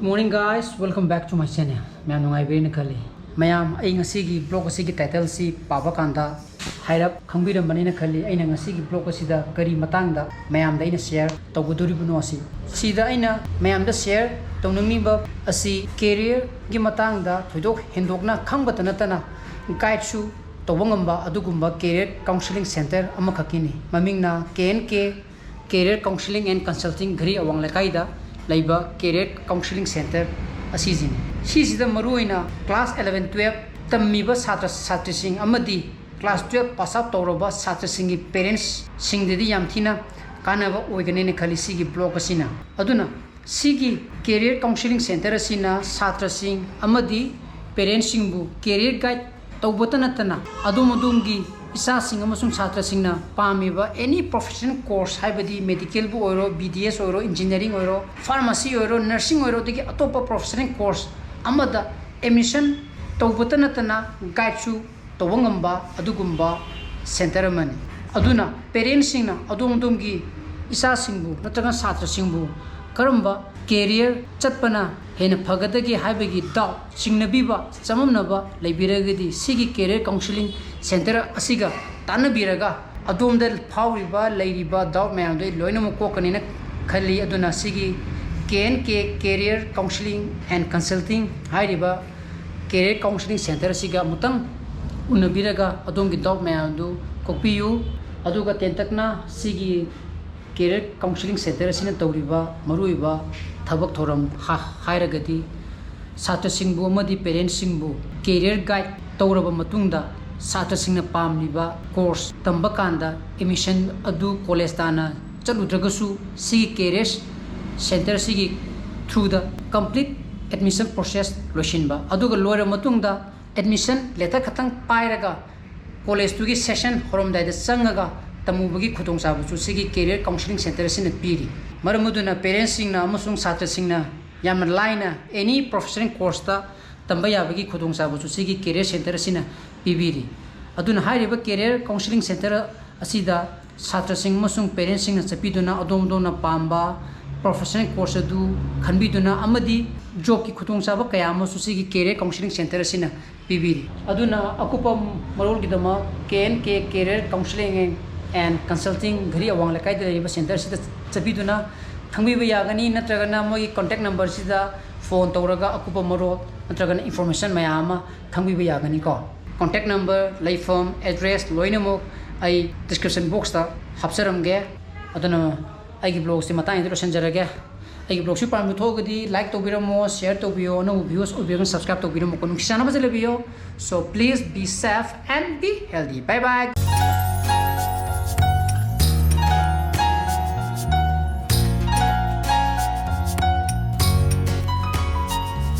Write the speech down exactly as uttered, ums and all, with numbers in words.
Morning guys, welcome back to my channel. ꯃꯌꯥꯝ ꯅꯨꯡꯉꯥꯏꯕꯤꯔꯦꯅ ꯈꯜꯂꯤ꯫ ꯃꯌꯥꯝ, ꯑꯩ ꯉꯁꯤꯒꯤ blog ꯑꯁꯤꯒꯤ title ꯑꯁꯤ ꯄꯥꯕ ꯀꯥꯟꯗ ꯍꯥꯏꯔꯞ ꯈꯪꯕꯤꯔꯝꯕꯅꯤꯅ ꯈꯜꯂꯤ꯫ ꯑꯩꯅ ꯉꯁꯤꯒꯤ blog ꯑꯁꯤꯗ ꯀꯔꯤ ꯃꯇꯥꯡꯗ ꯃꯌꯥꯝꯗ ꯑꯩꯅ share ꯇꯧꯒꯗꯧꯔꯤꯕꯅꯣ ꯑꯁꯤ꯫ ꯁꯤꯗ ꯑꯩꯅ ꯃꯌꯥꯝꯗ share ꯇꯧꯅꯤꯡꯂꯤꯕ ꯑꯁꯤ careerꯒꯤ ꯃꯇꯥꯡꯗ ꯊꯣꯏꯗꯣꯛ ꯍꯦꯟꯗꯣꯛꯅ ꯈꯪꯕꯇ ꯅꯠꯇꯅ guideꯁꯨ ꯇꯧꯕ ꯉꯝꯕ ꯑꯗꯨꯒꯨꯝꯕ career counseling center ꯑꯃꯈꯛꯀꯤꯅꯤ꯫ ꯃꯃꯤꯡꯅ K and K Career Counseling and Consulting, ꯘꯔꯤ ꯑꯋꯥꯡ ꯂꯩꯀꯥꯏꯗ ꯂꯩꯕ career counseling center ꯑꯁꯤꯁꯤꯅꯤ꯫ ꯁꯤꯁꯤꯗ ꯃꯔꯨꯑꯣꯏꯅ class eleven twelve ꯇꯝꯃꯤꯕ ꯁꯥꯇ꯭ꯔ ꯁꯥꯇ꯭ꯔꯤꯁꯤꯡ ꯑꯃꯗꯤ class twelve pass out ꯇꯧꯔꯕ ꯁꯥꯇ꯭ꯔꯁꯤꯡꯒꯤ parentsꯁꯤꯡꯗꯗꯤ ꯌꯥꯝ ꯊꯤꯅ ꯀꯥꯟꯅꯕ ꯑꯣꯏꯒꯅꯦꯅ ꯈꯜꯂꯤ ꯁꯤꯒꯤ blog ꯑꯁꯤꯅ꯫ ꯑꯗꯨꯅ ꯁꯤꯒꯤ career counseling center ꯑꯁꯤꯅ ꯁꯥꯇ꯭ꯔꯁꯤꯡ ꯑꯃꯗꯤ parentsꯁꯤꯡꯕꯨ career guide ꯇꯧꯕꯇ ꯅꯠꯇꯅ ꯑꯗꯣꯝ ꯑꯗꯣꯝꯒꯤ ꯏꯆꯥꯁꯤꯡ ꯑꯃꯁꯨꯡ ꯁꯥꯇ꯭ꯔꯁꯤꯡꯅ ꯄꯥꯝꯃꯤꯕ any professional course, ꯍꯥꯏꯕꯗꯤ medicalꯕꯨ ꯑꯣꯏꯔꯣ, B D S ꯑꯣꯏꯔꯣ, engineering ꯑꯣꯏꯔꯣ, pharmacy ꯑꯣꯏꯔꯣ, nursing ꯑꯣꯏꯔꯣ, ꯑꯗꯒꯤ ꯑꯇꯣꯞꯄ professional course ꯑꯃꯗ admission ꯇꯧꯕꯇ ꯅꯠꯇꯅ guideꯁꯨ ꯇꯧꯕ ꯉꯝꯕ ꯑꯗꯨꯒꯨꯝꯕ center ꯑꯃꯅꯤ꯫ ꯑꯗꯨꯅ parentsꯁꯤꯡꯅ ꯑꯗꯣꯝ ꯑꯗꯣꯝꯒꯤ ꯏꯆꯥꯁꯤꯡꯕꯨ ꯅꯠꯇ꯭ꯔꯒ ꯁꯥꯇ꯭ꯔꯁꯤꯡꯕꯨ ꯀꯔꯝꯕ career ꯆꯠꯄꯅ ꯍꯦꯟꯅ ꯐꯒꯗꯒꯦ ꯍꯥꯏꯕꯒꯤ doubt, ꯆꯤꯡꯅꯕꯤꯕ, ꯆꯃꯝꯅꯕ ꯂꯩꯕꯤꯔꯒꯗꯤ ꯁꯤꯒꯤ career counseling center ꯑꯁꯤꯒ ꯇꯥꯟꯅꯕꯤꯔꯒ ꯑꯗꯣꯝꯗ ꯐꯥꯎꯔꯤꯕ, ꯂꯩꯔꯤꯕ doubt ꯃꯌꯥꯝꯗꯣ ꯑꯩ ꯂꯣꯏꯅꯃꯛ ꯀꯣꯛꯀꯅꯤꯅ ꯈꯜꯂꯤ꯫ ꯑꯗꯨꯅ ꯁꯤꯒꯤ K and K Career Counseling and Consulting ꯍꯥꯏꯔꯤꯕ career counseling center ꯑꯁꯤꯒ ꯑꯃꯨꯛꯇꯪ ꯎꯅꯕꯤꯔꯒ ꯑꯗꯣꯝꯒꯤ doubt ꯃꯌꯥꯝꯗꯨ ꯀꯣꯛꯄꯤꯌꯨ꯫ ꯑꯗꯨꯒ ꯇꯦꯟꯇꯛꯅ ꯁꯤꯒꯤ career counseling center ꯑꯁꯤꯅ ꯇꯧꯔꯤꯕ ꯃꯔꯨꯑꯣꯏꯕ ꯊꯕꯛ ꯊꯧꯔꯝ ꯍꯥ-, ꯍꯥꯏꯔꯒꯗꯤ ꯁꯥꯇ꯭ꯔꯁꯤꯡꯕꯨ ꯑꯃꯗꯤ parentsꯁꯤꯡꯕꯨ career guide ꯇꯧꯔꯕ ꯃꯇꯨꯡꯗ ꯁꯥꯇ꯭ꯔꯁꯤꯡꯅ ꯄꯥꯝꯂꯤꯕ course ꯇꯝꯕ ꯀꯥꯟꯗ admission ꯑꯗꯨ college ꯇꯥꯟꯅ ꯆꯠꯂꯨꯗ꯭ꯔꯒꯁꯨ ꯁꯤꯒꯤ career center ꯑꯁꯤꯒꯤ throughꯗ complete admission process ꯂꯣꯏꯁꯤꯟꯕ, ꯑꯗꯨꯒ ꯂꯣꯏꯔꯕ ꯃꯇꯨꯡꯗ admission letter ꯈꯛꯇꯪ ꯄꯥꯏꯔꯒ collegeꯇꯨꯒꯤ session ꯍꯧꯔꯝꯗꯥꯏꯗ ꯆꯪꯉꯒ ꯇꯝꯃꯨꯕꯒꯤ ꯈꯨꯗꯣꯡꯆꯥꯕꯁꯨ ꯁꯤꯒꯤ career counseling center ꯑꯁꯤꯅ ꯄꯤꯔꯤ꯫ ꯃꯔꯝ ꯑꯗꯨꯅ parentsꯁꯤꯡꯅ ꯑꯃꯁꯨꯡ ꯁꯥꯇ꯭ꯔꯁꯤꯡꯅ ꯌꯥꯝꯅ ꯂꯥꯏꯅ any professional courseꯇ ꯇꯝꯕ ꯌꯥꯕꯒꯤ ꯈꯨꯗꯣꯡꯆꯥꯕꯁꯨ ꯁꯤꯒꯤ career center ꯑꯁꯤꯅ ꯄꯤꯕꯤꯔꯤ꯫ ꯑꯗꯨꯅ ꯍꯥꯏꯔꯤꯕ career counseling center ꯑꯁꯤꯗ ꯁꯥꯇ꯭ꯔꯁꯤꯡ ꯑꯃꯁꯨꯡ parentsꯁꯤꯡꯅ ꯆꯠꯄꯤꯗꯨꯅ ꯑꯗꯣꯝ ꯑꯗꯣꯝꯅ ꯄꯥꯝꯕ professional course ꯑꯗꯨ ꯈꯟꯕꯤꯗꯨꯅ ꯑꯃꯗꯤ job ꯀꯤ ꯈꯨꯗꯣꯡꯆꯥꯕ ꯀꯌꯥ ꯑꯃꯁꯨ ꯁꯤꯒꯤ career counselling center ꯑꯁꯤꯅ ꯄꯤꯕꯤꯔꯤ꯫ ꯑꯗꯨꯅ ꯑꯀꯨꯞꯄ ꯃꯔꯣꯜꯒꯤꯗꯃꯛ K N K Career Counselling and Consulting ꯘꯔꯤ ꯑꯋꯥꯡ ꯂꯩꯀꯥꯏꯗ ꯂꯩꯔꯤꯕ center ꯑꯁꯤꯗ ꯆꯠꯄꯤꯗꯨꯅ ꯈꯪꯕꯤꯕ ꯌꯥꯒꯅꯤ, ꯅꯠꯇ꯭ꯔꯒꯅ ꯃꯣꯏꯒꯤ contact number ꯁꯤꯗ phone ꯇꯧꯔꯒ ꯑꯀꯨꯞꯄ ꯃꯔꯣꯜ ꯅꯠꯇ꯭ꯔꯒꯅ information ꯃꯌꯥꯝ ꯑꯃ ꯈꯪꯕꯤꯕ ꯌꯥꯒꯅꯤꯀꯣ꯫ Contact number, ꯂꯩꯐꯝ, address ꯂꯣꯏꯅꯃꯛ ꯑꯩ description box ꯇ ꯍꯥꯞꯆꯔꯝꯒꯦ꯫ ꯑꯗꯨꯅ ꯑꯩꯒꯤ vlog ꯁꯤ ꯃꯇꯥꯡ ꯑꯁꯤꯗ ꯂꯣꯏꯁꯤꯟꯖꯔꯒꯦ꯫ ꯑꯩꯒꯤ vlog ꯁꯤ ꯄꯥꯝꯕꯤꯊꯣꯛꯑꯒꯗꯤ like ꯇꯧꯕꯤꯔꯝꯃꯣ, share ꯇꯧꯕꯤꯌꯣ, ꯑꯅꯧꯕ viewers ꯑꯣꯏꯕꯤꯔꯒꯅ subscribe ꯇꯧꯕꯤꯔꯝꯃꯣꯀꯣ꯫ ꯅꯨꯡꯁꯤ ꯆꯥꯟꯅꯕꯁꯦ ꯂꯩꯕꯤꯌꯣ꯫ So please be safe and be healthy. Bye bye.